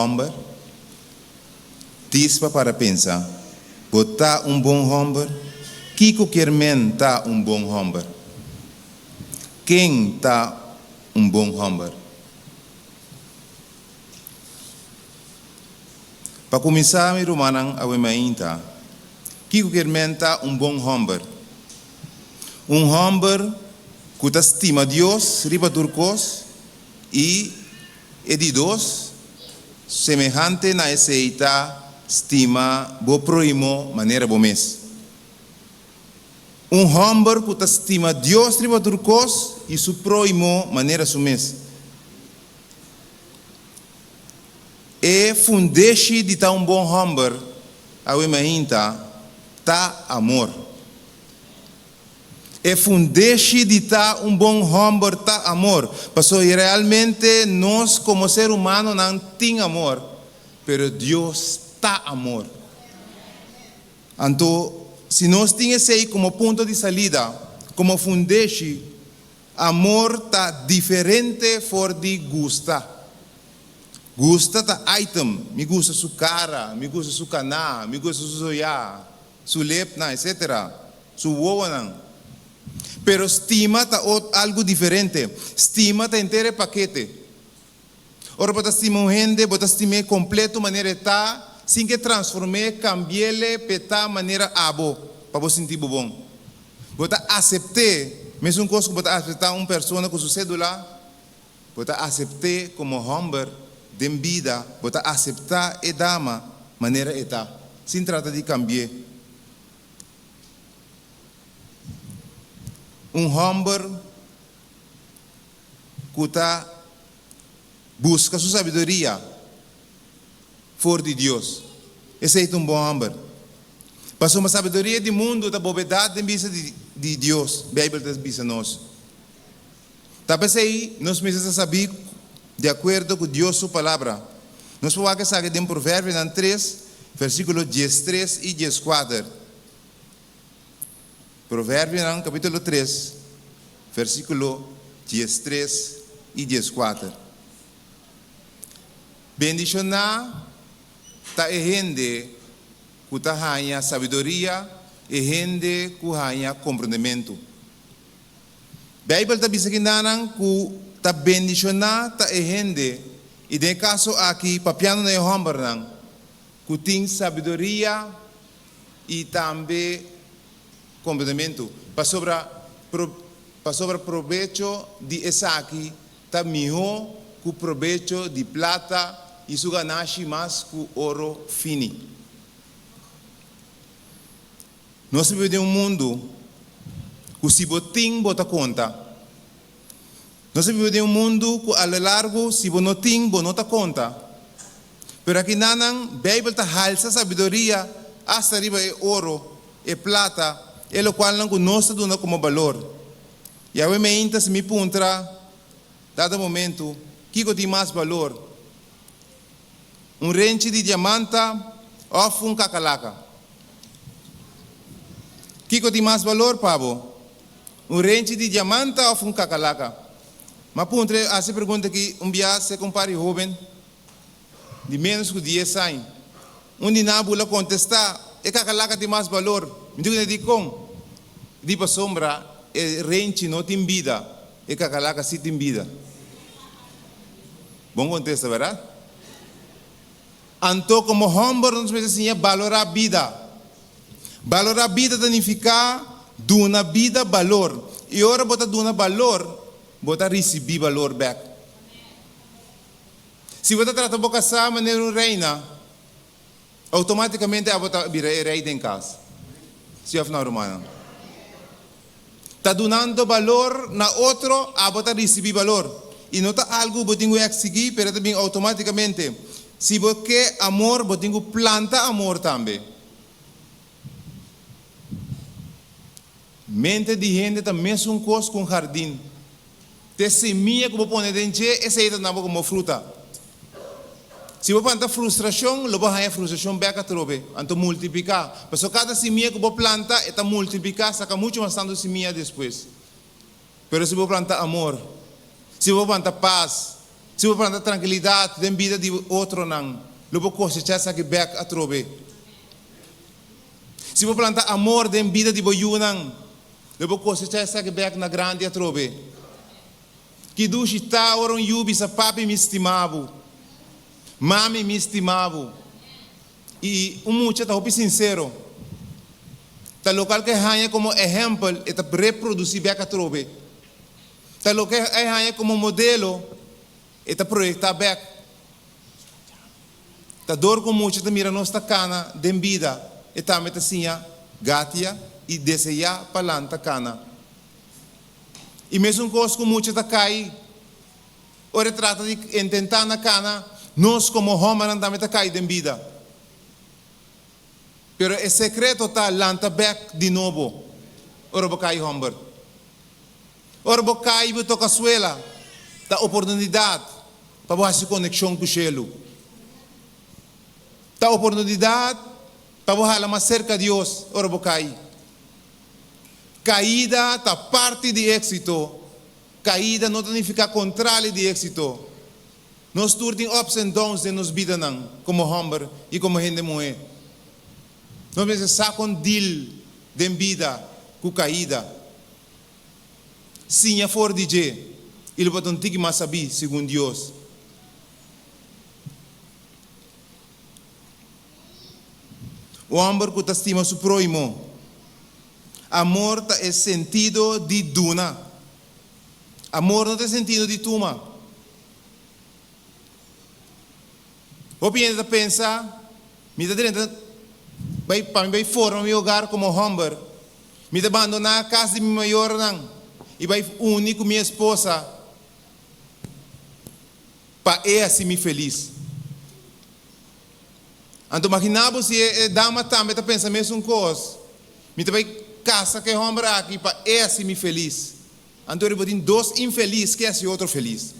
Hòmber, Dis pa para pensa, Bo ta un bon hòmber? Kiko kier men ta un bon hòmber? Ken ta un bon hòmber? Pa kuminsá, mi rumannan, awe mainta, kiko kier men ta un bon hòmber? Un hòmber ku ta stima Dios riba tur kos i E di dos, semehante na esei ta stima bo prohimo manera bo mes. Un hòmber ku ta stima Dios riba tur kos i su prohimo manera su mes. E fundeshi di ta un bon hòmber awe mainta ta amor. E fundeshi di ta un bon hòmber ta amor, pasobra realmente nos komo ser humanonan tin amor, pero Dios ta amor. Anto, si nos tin esei komo punto di salida, komo fundeshi, amor ta diferente for di gusta. Gusta ta item, mi gusta su kara, mi gusta su kaná, mi gusta su zoyá, su lepnan, etcetera. Su wowonan. Pero stima ta ot algu diferente. Stima ta henter e pakete. Ora bo ta stima un hende, bo ta stim'é kompleto manera e ta, sin ke transform'é, kambi'é p'e ta manera abo, pa bo sinti bo bon. Bo ta asept'é, mesun kos ku bo ta aseptá un persona ku su sédula, bo ta asept'é komo hòmber den bida, bo ta aseptá e dama manera e ta, sin trata di kambi'é. Un hòmber ku ta buska su sabiduria for di Dios, esei ta un bon hòmber. Pasobra sabiduria di mundu ta bobedat den bista di Dios, Beibel ta bisa nos. Ta p'esei nos mester ta sabí di akuerdo ku Dios su Palabra. Nos por wak esaki den Proverbionan tres, versíkulo diestres i dieskuater. Proverbionan kapítulo tres, versíkulo diestres i dieskuater. Bendishoná ta e hende ku ta haña sabiduria, e hende ku haña komprondementu. Beibel ta bisa kindanan ku ta bendishoná ta e hende, i den e kaso aki papiando na e hòmbernan, ku tin sabiduria i tambe komprendementu, pasobra pasobra probecho di esaki ta mihó ku probecho di plata i su ganashi mas ku oro fini. Nos ta biba den un mundu ku si bo tin bo ta konta. Nos ta biba den un mundu ku a lo largu si bo no tin bo no ta konta. Pero aki nanan Beibel ta halsa sabiduria asta riba e oro, e plata, e lokualnan ku nos ta duna komo balor. I awe meinta si mi puntra dado momentu kiko tin mas balor, Un renchi di diamanta òf un kakalaka? Kiko tin mas balor pa bo? Un renchi di diamanta òf un kakalaka? M'a puntra e hasi e pregunta aki un bia serka un par di hóben di ménos ku dies aña. Un di nan a bula kontestá, E kakalaka tin mas balor. Mi di ku nan, Dikon? Di pasobra e renchi no tin bida, e kakalaka sí tin bida. Bon kontesta, bèrdat? Anto komo hòmber nos mester siña balorá bida. Balorá bida ta nifiká duna bida balor. I ora bo ta duna balor, bo ta risibí balor bèk. Si bo ta trata bo kasá manera un reina, Outomátikamente abo ta bira e rei den kas. Sí òf no, rumannan? Ta dunando balor na otro, abo ta risibí balor. I no ta algu bo tin ku eksigí, pero e ta bin outomátikamente. Si bo ke amor, bo tin ku planta amor tambe. Mente di hende ta mesun kos ku un hardin. Te semia ku bo pone den dje, esei ta duna bo komo fruta. Si bo planta frustrashon, lo bo haña frustrashon bèk atrobe, anto multipliká. Pasobra kada simia ku bo planta, e ta multipliká, saka muchu mas tantu simia despues. Pero si bo planta amor, si bo planta pas, Si bo planta trankilidat den bida di otronan, lo bo kosechá esaki bèk atrobe. Si bo planta amor den bida di bo yunan, lo bo kosechá esaki bèk na grandi atrobe. Ki dushi ta ora un yu bisa, Papi, mi stima bo. Mami, mi stima bo. I un mucha ta hopi sinsero. Ta lokal ku e haña komo ehèmpel, e ta reprodusí bèk atrobe. Ta loke e haña komo modelo, e ta proyektá bèk. Ta dor ku mucha ta mira nos ta kana den bida, e tambe ta siña gatia i deseá pa lanta kana. I mesun kos ku mucha ta kai ora e trata di intentá na kana, nos komo hòmbernan tambe ta kai den bida. Pero e sekreto ta lanta bèk di nobo ora bo kai hòmber. Ora bo kai bo toka suela, ta oportunidat pa bo hasi konekshon ku shelu. Ta oportunidat pa bo hala mas serka Dios ora bo kai. Kaida ta parti di éksito. Kaida no ta nifiká kontrali di éksito. Nos tur tin ups and downs den nos bidanan komo hòmber i komo hende muhé. Nos mester sa kon deal den bida ku kaida. Siña for di dje, i lo bo ta un tiki mas sabí, segun Dios. Un hòmber ku ta stima su próhimo. Amor ta e sentido di duna. Amor no ta e sentido di tuma. Hopi hende ta pensa, Mi ta drenta bai pa mi bai forma mi hogar komo hòmber. Mi ta bandoná kas di mi mayornan i bai uni ku mi esposa pa e hasi mi felis. Anto maginá bo si e dama tambe ta pensa mesun kos, Mi ta bai kasa ku e hòmber aki pa e hasi mi felis. Anto riba tin dos infelis ke hasi otro felis.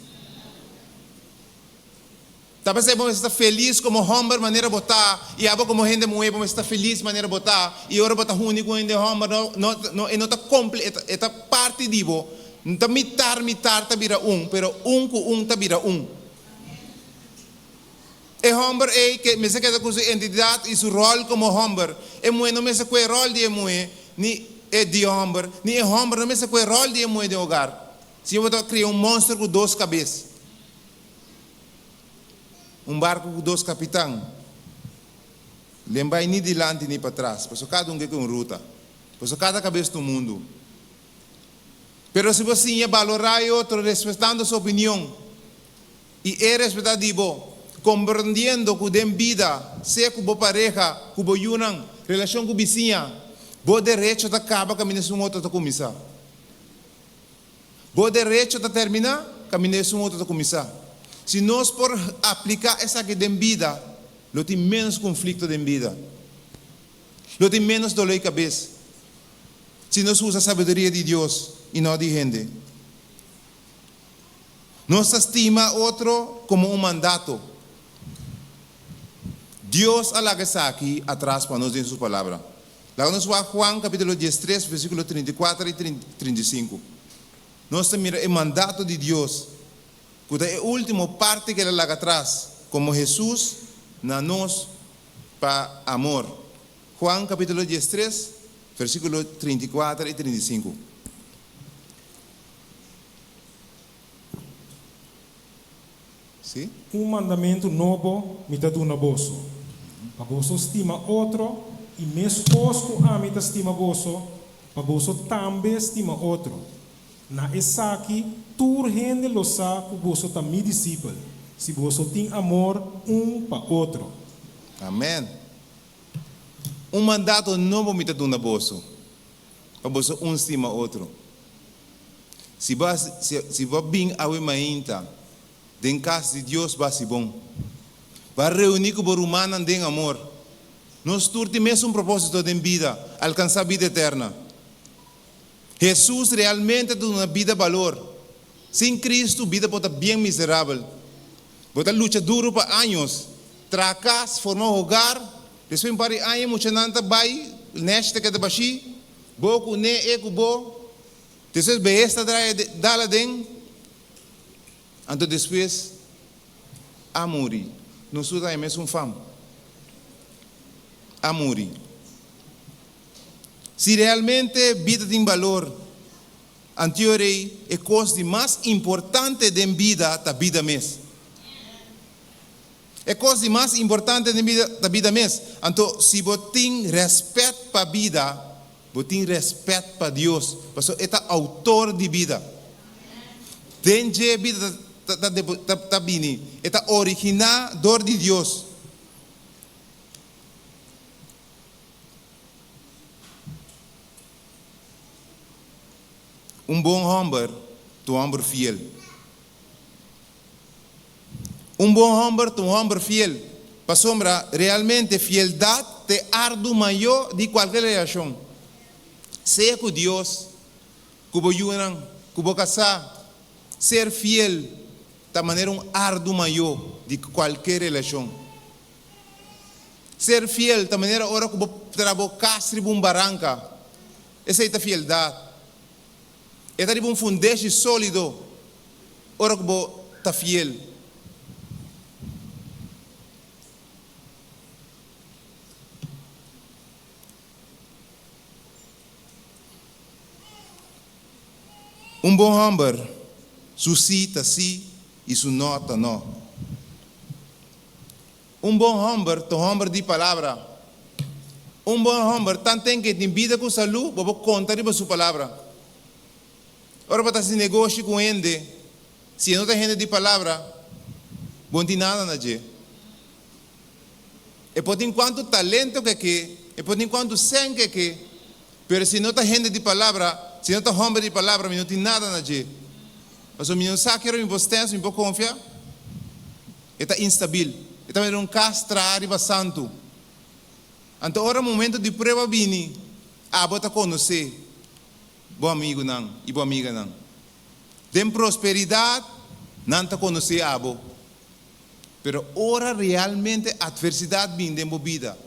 Ta p'esei bo mester ta felis komo hòmber manera bo ta, i abo komo hende muhé bo mester ta felis manera bo ta, i ora bo ta huni ku hende hòmber no no no e no ta komple e ta e ta parti di bo, no ta mitar mitar ta bira un, pero un ku un ta bira un. E hòmber ei ke mester keda ku su identidat i su ròl komo hòmber, e muhé no mester kue ròl di e muhé ni e di e hòmber, ni e hòmber no mester kue ròl di e muhé den hogar, si bo ta kria un mònster ku dos kabes. Un barku ku dos kapitan. Len bai ni dilanti ni patras, pasobra kada un ke ke un ruta. Pasobra kada kabes ta un mundu. Pero si bo siña balorá e otro respetando su opinion i e respetá di bo, komprendiendo ku den bida, sea ku bo pareha, ku bo yunan, relashon ku bisiña, bo derecho ta kaba kaminda esun otro ta kuminsá. Bo derecho ta terminá kaminda esun otro ta kuminsá. Si nos por apliká esaki den bida, lo tin ménos konflikto den bida. Lo tin ménos doló di kabes si nos usa sabiduria di Dios i no di hende. Nos ta stima otro komo un mandato. Dios a laga esaki atras pa nos den su Palabra. Laga nos wak Juan capítulo diestres versículo 34 i 35. Nos ta mira e mandato di Dios cu ta e último parti cu el a laga atras como Jesús na nos pa amor. Juan capítulo diestres versículo 34 i 35. Sí. Un mandamentu nobo mi ta duna boso, pa boso stima otro, i meskos ku ami ta stima boso, pa boso tambe stima otro. Na esaki tur hende lo sa ku boso ta mi disipel, si boso tin amor un pa otro. Amen. Un mandato nobo mi ta duna boso, pa boso un stima otro. Si bo a si bo a bin awe mainta den kas di Dios bo hasi bon. Bo a reuní ku bo rumannan den amor. Nos tur tin mesun propósito den bida, alkansá bida eterna. Hesus realmente ta duna bida balor. Sin Kristu bida por ta bien miserabel. Bo ta lucha duru pa años, traha kas, forma hogar, despues un par di aña muchanan ta bai, nèshi ta keda bashí, bo ku ne, e ku bo. Despues behes ta draai dal aden, anto despues. A muri. Nos tur ta e mesun fam. A muri. Si realmente bida tin balor, anteorei e kos di mas importante den bida ta bida mes. E kos di mas importante den bida ta bida mes. Anto si bo tin rèspèt pa bida, bo tin rèspèt pa Dios, pasobra e ta outor di bida. Den dje bida ta bini, e ta originá dor di Dios. Un bon hòmber ta un hòmber fiel. Un bon hòmber ta un hòmber fiel, pasobra realmente fieldat ta e ardu mayó di kualke relashon, sea ku Dios, ku bo yunan, ku bo kasá. Ser fiel ta manera un ardu mayó di kualke relashon. Ser fiel ta manera ora ku bo tra bo kas riba un baranka. Esei ta fieldat. E ta riba un fundeshi sólido ora ku bo ta fiel. Un bon hòmber, su sí ta sí i su nò ta nò. Un bon hòmber ta un hòmber di palabra. Un bon hòmber tanten ku e tin bida ku salú, bo por konta riba su palabra. Ora bo ta hasi negoshi ku un hende, si e no ta hende di palabra, bo no tin nada na dje. E por tin kuantu talento ku e ke, e por tin kuantu sèn ku e ke, pero si e no ta hende di palabra, si e no ta hòmber di palabra, mi no tin nada na dje. Pasobra mi no sa kero mi por stèns, mi por konfia. E ta instabil. E ta manera un kas traha riba santu. Anto ora momento di prueba bini, abo ta konosé bo amigunan i bo amiganan. Den prosperidat nan ta konosé abo. Pero ora realmente atversidat bini den bo bida,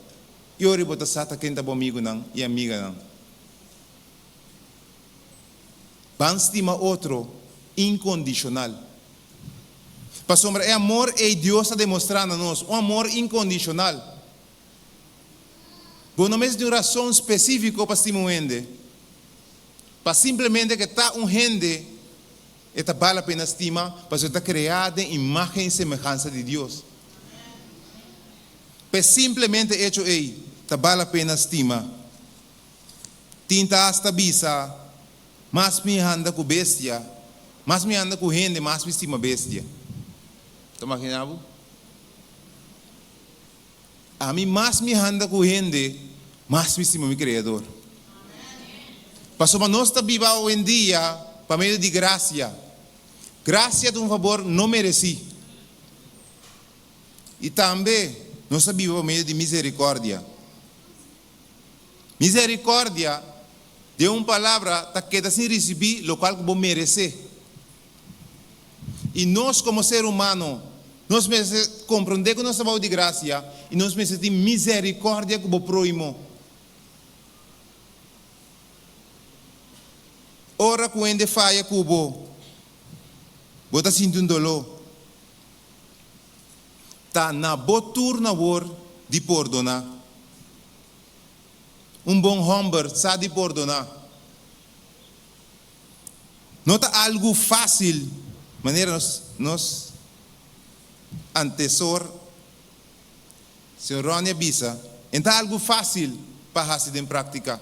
i ora bo ta sa ta ken ta bo amigunan i amiganan. Ban stima otro inkondishonal. Pasobra e amor ei Dios a demostrá na nos, un amor inkondishonal. Bo no mester tin un rason spesífiko pa stima un hende. Pa simplemente ke ta un hende e ta bal la pena stima pasobra e ta kreá den imágen i semehansa di Dios. Pa e simplemente echo ei ta bal la pena stima. Tin ta asta bisa, Mas mi handa ku bestia, mas mi handa ku hende, mas mi stima bestia. Ta maginá bo? Ami mas mi handa ku hende, mas mi stima mi Kreador. Pasobra nos ta biba awendia pa medio di grasia. Grasia ta un fabor no meresí. I tambe nos ta biba pa medio di miserikòrdia. Misericordia, den un palabra, ta keda sin ricibi locual cu bo merece. Y nos como ser humano, nos mester comprende cu nos ta bao di gracia y nos mester tin misericordia cu bo prohimo. Ora cu hende faya cu bo, bo ta sinti un dolor. Ta na bo turno awor di pordona. Un bon hòmber sa di pordoná. No ta algu fásil manera nos nos antesor señor Ronnie a bisa, e ta algu fásil pa hasi den práktika.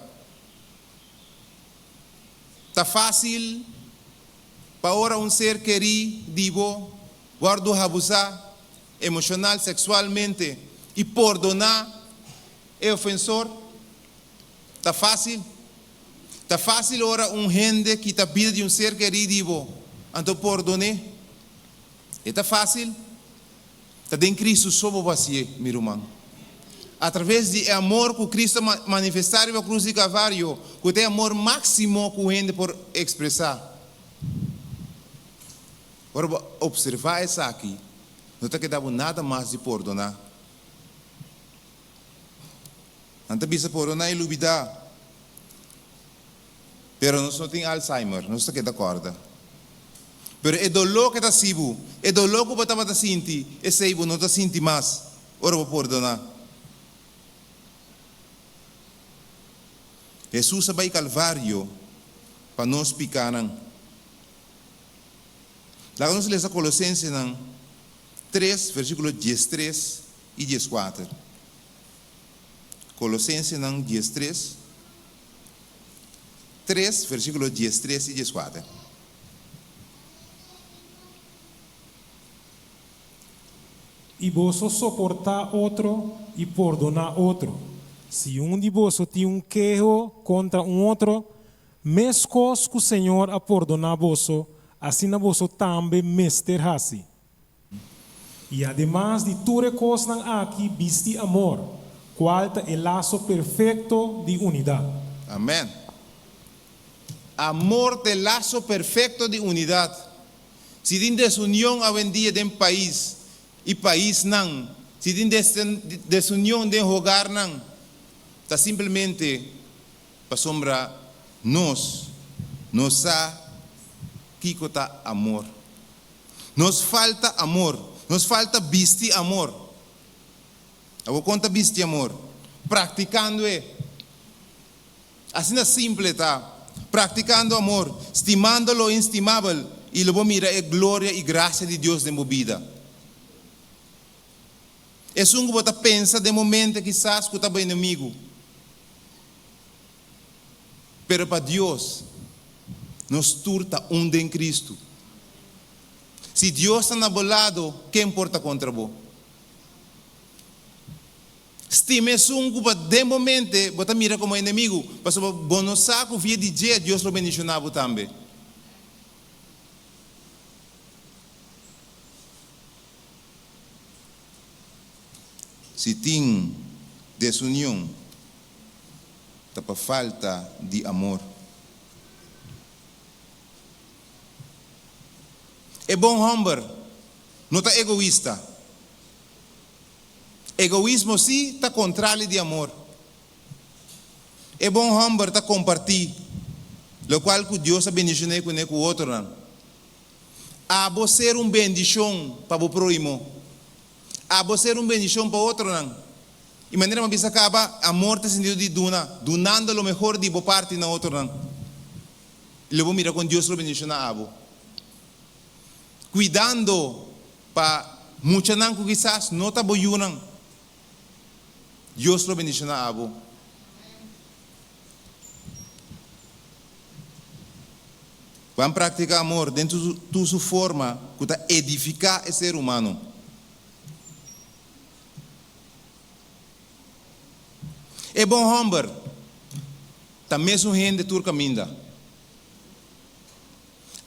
Ta fásil pa ora un ser kerí di bo wòrdu habusá emoshonal, seksualmente i pordoná e ofensor? Ta fásil? Ta fásil ora un hende kita bida di un ser kerí di bo, anto pordon'é? E ta fásil? Ta den Cristo so bo por hasié, mi ruman. Atraves di e amor ku Cristo a manifestá riba krus di Kalvario, ku ta e amor máksimo ku un hende por ekspresá. Ora bo opservá esaki, no ta keda bo nada mas di pordoná. Nan ta bisa pordoná i lubidá. Pero nos no tin Alzheimer, nos ta keda kòrda. Pero e doló ku e ta hasi bo, e doló ku bo tabata sinti, esei bo no ta sinti mas ora bo pordoná. Hesus a bai Kalvario pa nos pikánan. Laga nos lesa Kolosensenan tres, versíkulo diestres i dieskuater. Kolosensenan diestres, tres, versíkulo diestres i dieskuater. I boso soportá otro i pordoná otro. Si un di boso tin un keho kontra un otro, meskos ku Señor a pordoná boso, asina boso tambe mester hasi. I ademas di tur e kosnan aki bisti amor, kual ta e laso perfekto di unidat. Amen. Amor ta e laso perfekto di unidat. Si tin desunion awendia den pais i paisnan, si tin desunion den hogarnan, ta simplemente pasobra nos no sa kiko ta amor. Nos falta amor. Nos falta bisti amor. Awor kon ta bisti amor? Praktikando e. Asina simple ta. Praktikando amor, stimando lo instimabel i lo bo mira e gloria i grasia di Dios den bo bida. Esun ku bo ta pensa den bo mente kisas ku ta bo enemigu. Pero pa Dios, nos tur ta un den Cristo. Si Dios ta na bo lado, ken por ta contra bo? Stima esun cu pa den bo mente bo ta mira como enemigo, pasobra bo no sa cu via di dje Dios lo bendiciona bo tambe. Si tin desunion, ta pa falta di amor. E bon hòmber no ta egoista. Egoismo sí ta kontrali di amor. E bon hòmber ta kompartí lokual ku Dios a bendishon'é kuné ku otronan. Abo ser un bendishon pa bo próhimo. Abo ser un bendishon pa otronan. I manera mi a bisa kaba, amor ta e sentido di duna, dunando lo mehor di bo parti na otronan. I lo bo mira kon Dios lo bendishoná abo. Kuidando pa muchanan ku kisas no ta bo yunan, Dios lo bendishoná abo. Ban praktiká amor den tur su forma ku ta edifiká e ser humano. E bon hòmber ta mesun hende tur kaminda.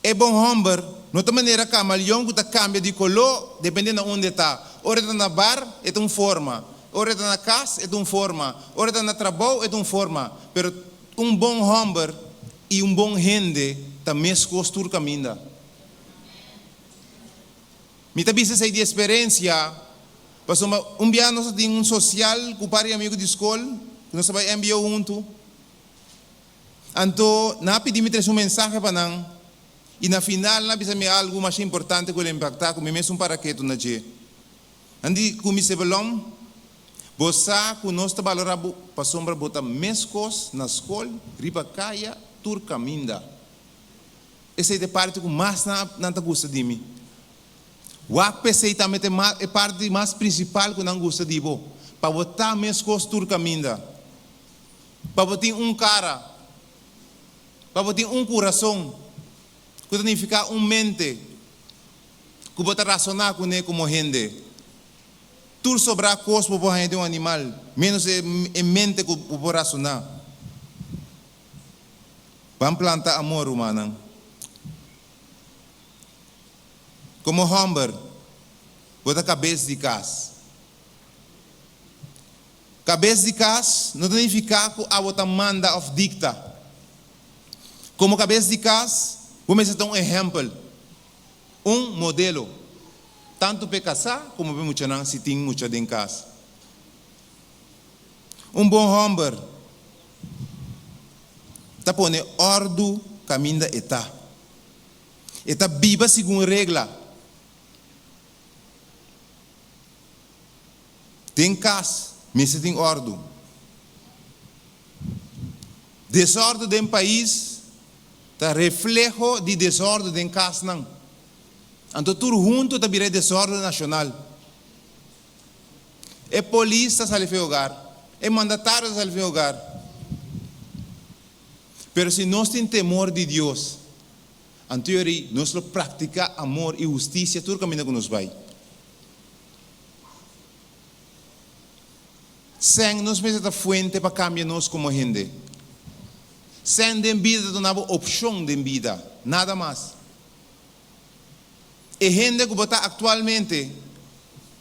E bon hòmber no ta manera kamaleon ku ta kambia di koló depende na unda e ta. Ora e ta na bar e ta un forma, ora e ta na kas e ta un forma, ora e ta na trabou e ta un forma. Pero un bon hòmber i un bon hende ta meskos tur kaminda. Mi ta bisa esei di esperensia, pasobra un bia nos a tin un sosial ku par di amigu di skol, ku nos a bai mbo huntu. Anto nan a pidi mi trese un mensahe pa nan, i na final nan a bisa mi algu masha importante ku el a impaktá ku mi mesun paraketu na dje. Nan di ku mi, Sebelon, bo sa ku nos ta balorá bo pasobra bo ta meskos na skol, riba kaya, tur kaminda. Esei ta e parti ku mas nan ta gusta di mi. Wak p'esei tambe ta e parti mas prinsipal ku nan gusta di bo, pa bo ta meskos tur kaminda, pa bo tin un kara, pa bo tin un kurason, ku ta nifiká un mente ku bo ta rasoná kuné komo hende. Tur sobrá kos bo por haña den un animal, ménos e mente ku bo por rasoná. Ban planta amor, rumannan. Komo hòmber, bo ta kabes di kas. Kabes di kas no ta nifiká ku abo ta manda òf dikta. Komo kabes di kas, bo mester ta un ehèmpel, un modelo, tantu p'e kasá komo p'e muchanan si tin mucha den kas. Un bon hòmber ta pone òrdu kaminda e ta. E ta biba segun regla. Den kas mester tin òrdu. Desòrdu den pais ta refleho di desòrdu den kasnan. Anto tur huntu ta bira e desòrdu nashonal. E polis ta sali for e hogar, e mandatario ta sali for e hogar. Pero si nos tin temor di Dios, anto yori nos lo praktiká amor i hustisia tur kaminda ku nos bai. Sèn nos mester ta fuente pa kambia nos komo hende. Sèn den bida ta duna bo opshon den bida, nada mas. E hende ku bo ta aktualmente,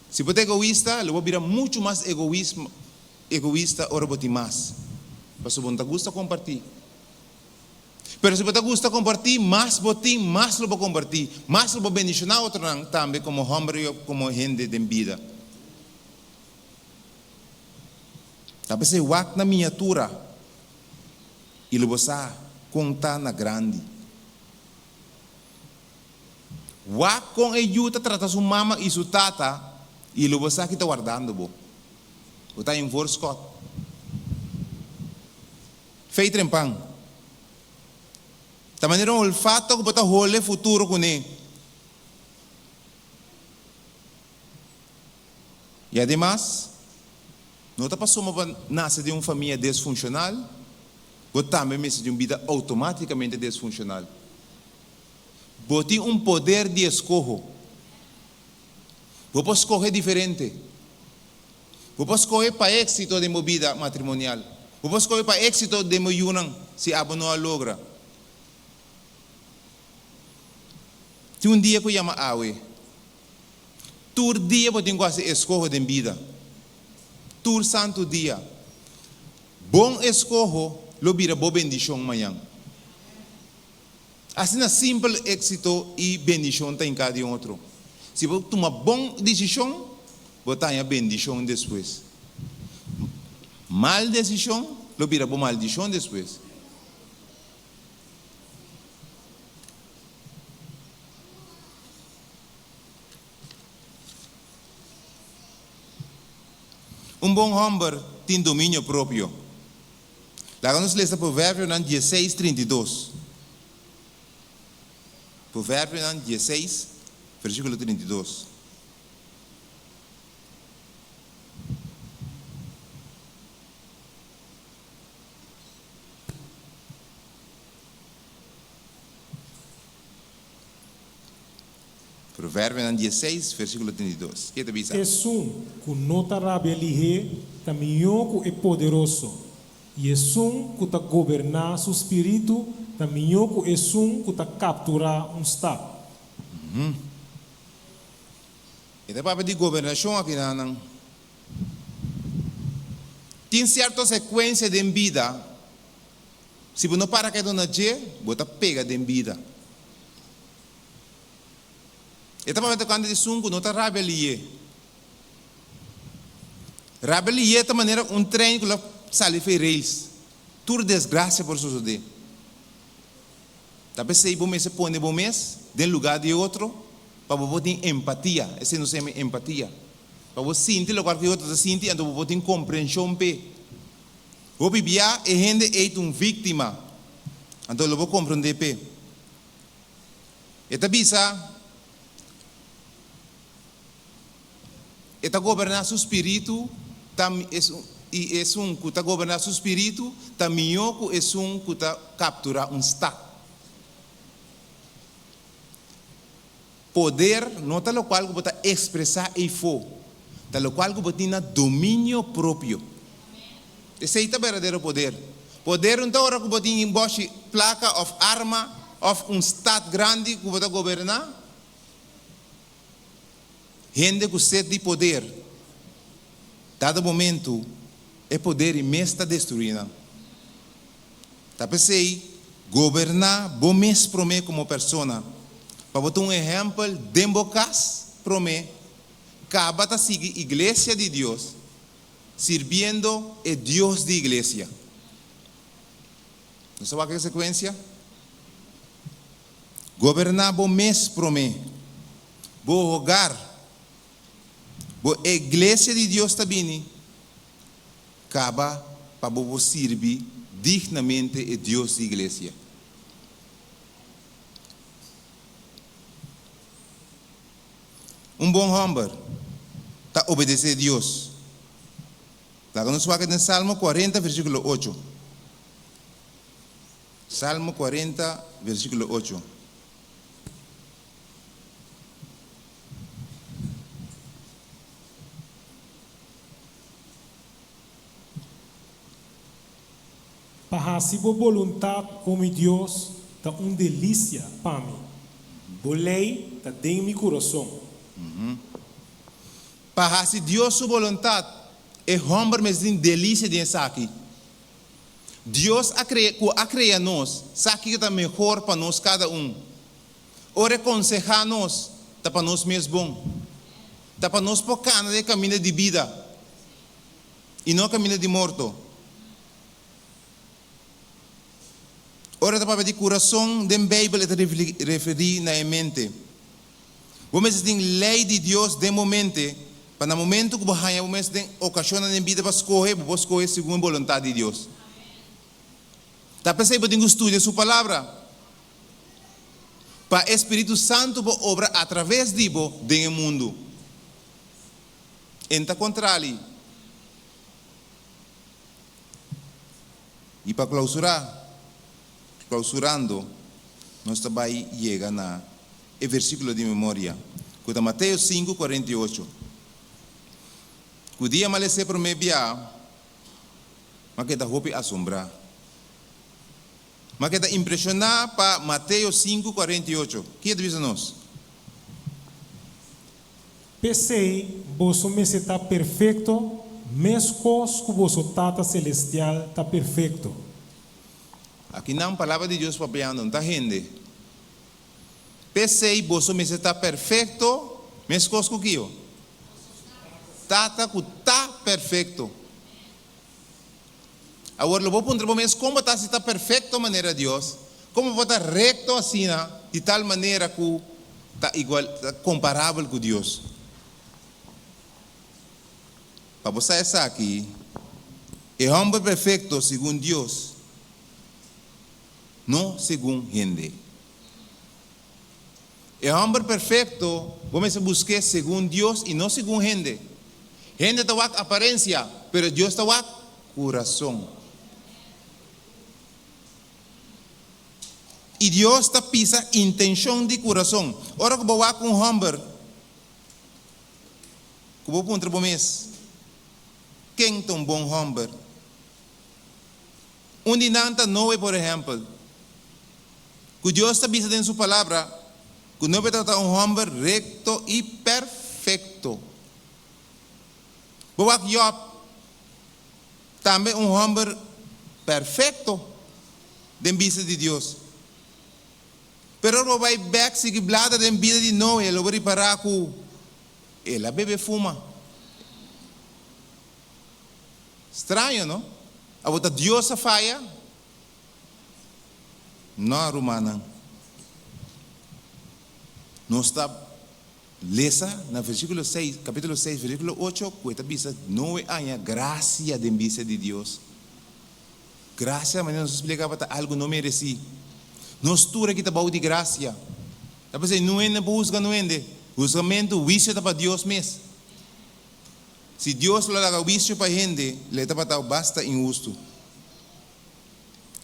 si bo ta egoista, lo bo bira muchu mas egoista ora bo tin mas, pasobra bo no ta gusta kompartí. Pero si bo ta gusta kompartí, mas bo tin, mas lo bo kompartí, mas lo bo bendishoná otronan tambe komo hòmber i komo hende den bida. Ta p'esei wak na miniatura i lo bo sa kon ta na grandi. Wak kon e yu ta trata su mama i su tata i lo bo sa ki ta wardando bo. Bo ta in voorschot. Fei trempan. Ta manera un olfato ku bo ta hole futuro kuné. I ademas, no ta pasobra bo a nase den un famia desfunshonal, bo tambe mester di un bida outomátikamente desfunshonal. Bo tin un poder di eskoho. Bo por skohe diferente. Bo por skohe pa éksito den bo bida matrimonial. Bo por skohe pa éksito den bo yunan si abo no a logra. Tin un dia ku yama awe. Tur dia bo tin ku hasi eskoho den bida. Tur santu dia. Bon eskoho lo bira bo bendishon mañan. Asina simpel éksito i bendishon ta hinká den otro. Si bo tuma bon desishon, bo ta haña bendishon despues. Mal desishon lo bira bo maldishon despues. Un bon hòmber tin dominio propio. Laga nos lesa Proverbionan dieseis, 32. Proverbionan dieseis, versíkulo 32. Proverbionan dieseis, versíkulo 32. Ke ta bisa? Esun ku no ta rabia lihé ta mihó ku e poderoso, i esun ku ta goberná su spiritu ta mihó ku esun ku ta kapturá un stat. E ta papia di gobernashon aki nan. Tin sierto sekuensia den bida, si bo no para ketu na dje, bo ta pega den bida. E ta papia tokante di esun ku no ta rabia lié. Rabia lié ta manera un trein ku lo sali for e rails. Tur desgrasia por sosodé. Ta p'esei bo mester pone bo mes den lugá di e otro pa bo por tin empatia. Esei nos ta yama empatia. Pa bo sinti lokual ku e otro ta sinti anto bo por tin komprenshon p'e. Hopi bia e hende ei ta un víktima, anto lo bo komprondé p'e. E ta bisa, E ta goberná su spiritu, ta i esun ku ta goberná su spiritu ta mihó ku esun ku ta kapturá un stat. Poder no ta lokual ku bo ta ekspresá eifó, ta lokual ku bo tin na dominio propio. Esei ta berdadero poder. Poder no ta ora ku bo tin un bòshi plaka òf arma òf un stat grandi ku bo ta goberná. Hende ku set di poder, dado momentu e poder i mes ta destruí nan. Ta p'esei, goberná bo mes promé komo persona, pa bo ta un ehèmpel den bo kas promé, kaba ta sigui iglesia di Dios, sirbiendo e Dios di iglesia. Nos ta wak e sekuensia? Goberná bo mes promé, bo hogar, bo eglesia di Dios ta bini, kaba pa bo por sirbi dignamente e Dios di iglesia. Un bon hòmber ta obedesé Dios. Laga nos wak den Salmo kuarenta versíkulo ocho. Salmo kuarenta versíkulo ocho. Pa hasi bo boluntat, o mi Dios, ta un delisia pa mi. Bo lei ta den mi kurason. Pa hasi Dios su boluntat, e hòmber mester tin delisia den esaki. Dios a krea, ku a krea nos, sa kiko ta mehor pa nos kada un. Ora e konsehá nos, ta pa nos mes bon. Ta pa nos por kana den e kaminda di bida i no kaminda di morto. Ora ta papia di kurason den Beibel e ta referí na e mente. Bo mester tin lei di Dios den bo mente pa na momento ku bo haña bo mes den okashonnan den bida pa skohe, bo por skohe segun e boluntat di Dios. Ta p'esei bo tin ku studia Su Palabra, pa e Spiritu Santu por obra atraves di bo den e mundu. E ta kontrali. I pa klausurá, klausurando, nos ta bai yega na e versíkulo di memoria, ku ta Mateo sinku, 48. Ku dia malesé promé bia, m'a keda hopi asombrá. M'a keda impreshoná pa Mateo sinku, 48. Ki e ta bisa nos? P'esei, boso mester ta perfekto, meskos ku boso Tata selestial ta perfekto. Akinan Palabra di Dios papiando no ta hende. P'esei, boso mester ta perfekto, meskos ku kio? Tata ku ta perfekto. Awor lo bo puntra bo mes, Kon bo ta si ta perfekto manera Dios? Kon bo por ta rekto asina di tal manera ku ta igual, ta komparabel ku Dios? Pa bo sa esaki, e hòmber perfekto segun Dios, no segun hende. E hòmber perfekto bo mester busk'é segun Dios i no segun hende. Hende ta wak aparensia, pero Dios ta wak kurason. I Dios ta pisa intenshon di kurason. Ora ku bo wak un hòmber, ku bo puntra bo mes, Ken ta un bon hòmber? Un di nan ta Noe, por ehèmpel. Ku Dios ta bisa den su Palabra ku Noe tabata un hòmber rekto i perfekto. Bo wak Yòb, tambe un hòmber perfekto den bista di Dios. Pero ora bo bai bèk sigui blada den bida di Noe, lo bo ripará ku el a bebe fuma. Straño, no? Abo ta Dios a faya? No, rumannan. Nos ta lesa na versíkulo seis, kapítulo seis, versíkulo ocho, ku e ta bisa Noe haña grasia den bista di Dios. Grasia, manera nos a splika, ta algu no meresí. Nos tur aki ta bou di grasia. Ta p'esei no hende por husga no hende. Husgamentu, huisio ta pa Dios mes. Si Dios lo laga huisio pa hende, lo e tabata basta inhustu.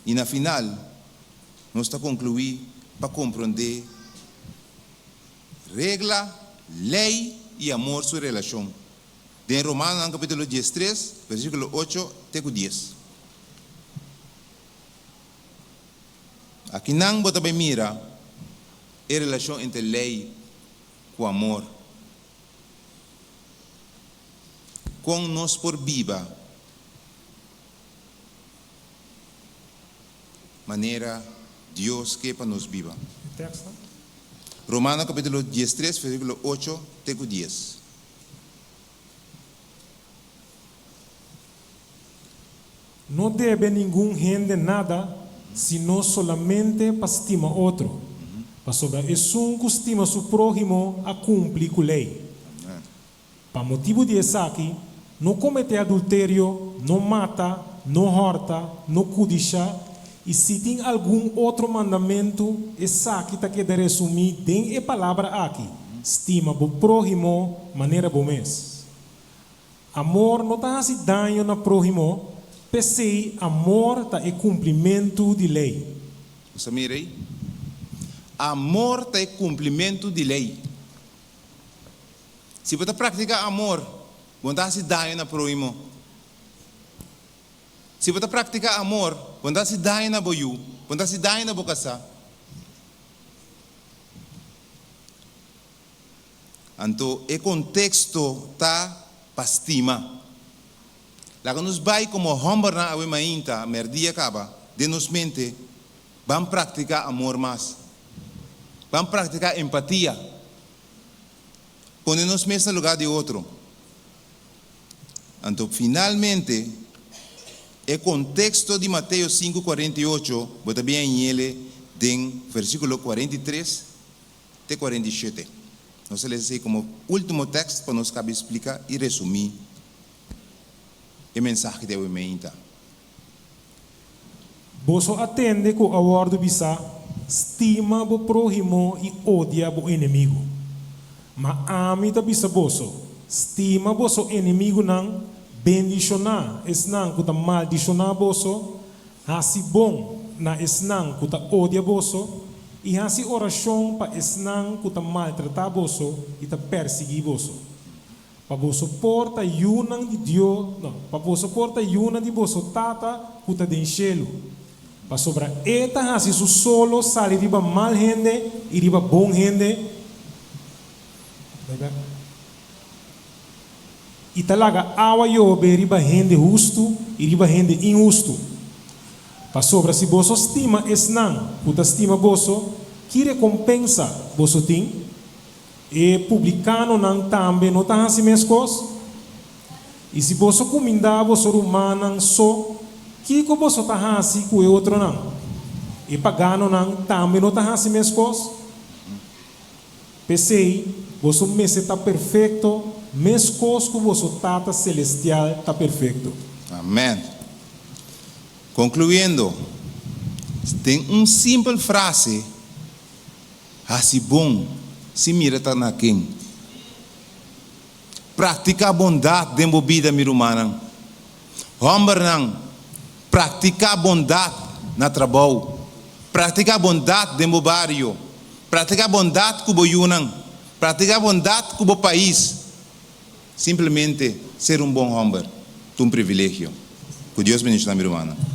I na final, nos ta konkluí pa komprondé regla, lei i amor su relashon den Romanonan kapítulo diestres, versíkulo ocho te ku dies. Akinan bo ta bai mira e relashon entre lei ku amor. Kon nos por biba manera Dios ke pa nos biba? Romano kapítulo diestres versíkulo ocho te ku dies. No debe ningun hende nada, sino solamente pa stima otro. Pasobra esun ku stima su próhimo a kumpli ku lei. Pa motibu di esaki, no kometé adulterio, no mata, no hòrta, no kudishá, i si tin algun otro mandamentu, esaki ta keda resumí den e palabra aki, Stima bo próhimo manera bo mes. Amor no ta hasi daño na próhimo, p'esei amor ta e kumplimentu di lei. Nos a mira ei? Amor ta e kumplimentu di lei. Si bo ta praktiká amor, bo no ta hasi daño na próhimo. Si bo ta praktiká amor, bo no ta hasi daño na bo yu, bo no ta hasi daño na bo kasá. Anto e konteksto ta pa stima. Laga nos bai komo hòmbernan awe mainta, mèrdia kaba, den nos mente, ban praktiká amor mas. Ban praktiká empatia. Pone nos mes na lugá di otro. Anto finalmente, e konteksto di Mateo sinku 48 bo ta bin hañ'ele den versíkulo 43 te 47. Nos ta lesa esei komo último tèkst pa nos kabe splika i resumí e mensahe di awe meinta. Boso a tende ku a wòrdu bisá, Stima bo próhimo i odia bo enemigu. Ma ami ta bisa boso, Stima boso enemigunan, bendishoná esnan ku ta maldishoná boso, Hasi bon na esnan ku ta odia boso, i hasi orashon pa esnan ku ta maltratá boso i ta persiguí boso, pa boso por ta yunan di Dio, no, pa boso por ta yunan di boso Tata ku ta den shelu. Pasobra E ta hasi su solo sali riba mal hende i riba bon hende. Bai bek. I ta laga awa yobe riba hende hustu i riba hende inhustu. Pasobra si boso stima esnan ku ta stima boso, ki rekompensa boso tin? E publikanonan tambe no ta hasi meskos? I si boso kumindá boso rumannan so, kiko boso ta hasi ku e otronan? E paganonan tambe no ta hasi meskos? P'esei, boso mester ta perfekto, meskos ku boso Tata selestial ta perfekto. Amèn. Konkluyendo, den un simpel frase, hasi bon sin mira ta na ken. Praktiká bondat den bo bida, mi rumannan. Hòmbernan, praktiká bondat na trabou. Praktiká bondat den bo bario. Praktiká bondat ku bo yunan. Praktiká bondat ku bo pais. Simplemente ser un bon hòmber ta un privilegio. Ku Dios bendishoná, mi rumannan.